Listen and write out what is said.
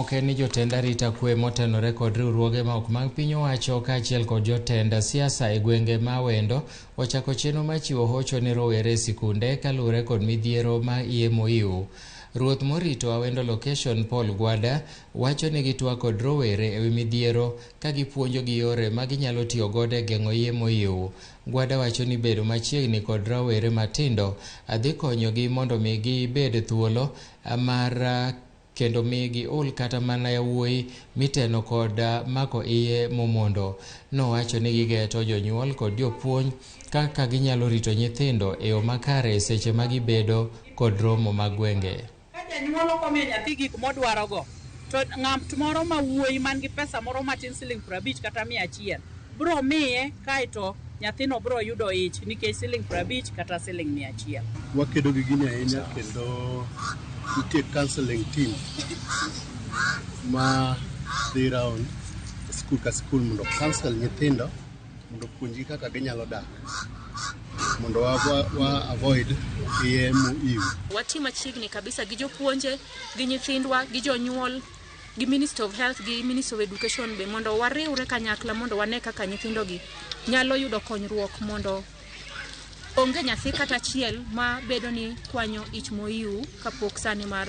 Mamoko en ni jotend arita kwe motenore kod riwruoge ma ok mag piny owacho kaachiel kod jotend siasa e gwenge ma Awendo ochako chenro mar chiwo hocho ne rowere e sikunde kaluwore kod midhiero ma iye moiw. Ruoth morito Awendo Location Paul Gwada wacho ni gitwak kod rowere ewi midhiero ka gipuonjogi yore ma ginyalo tiyo godo e geng'o iye moiw. Gwada wacho ni bedo machiegni kod rawere matindo dhi konyogi mondo mi gibed thuolo mar kendo mi giul kata mana yawuoyi miteno kod mako iye momondo. Nowacho ni gigeto jonyuol kod jopuonj kaka ginyalo rito nyithindo e yo makare seche ma gibedo kod romo mag gwenge. Ka janyuol ok omiyo nyathi gik modwarogo, to ng'at moro ma wuoyi man gi pesa moro matin siling 50 kata 100 bro miye kaeto nyathino bro yudo ich nikech siling 50 kata siling 100. Wakedo gi gini ahinya kendo nitie counseling team ma dhi round skul ka skul mondo counsel nyithindo mondo opuonjgi kaka ginyalo dak mondo wa avoid iye moiw. Wati machiegni kabisa gi jopuonje, gi nyithindwa, gi jonyuol, gi Minister of Health, gi Minister of Education be mondo wariwre kanyakla mondo wane kaka nyithindogi nyalo yudo konyruok mondo onge nyathi kata achiel ma bedo ni kwanyo ich moiw kapok sani mar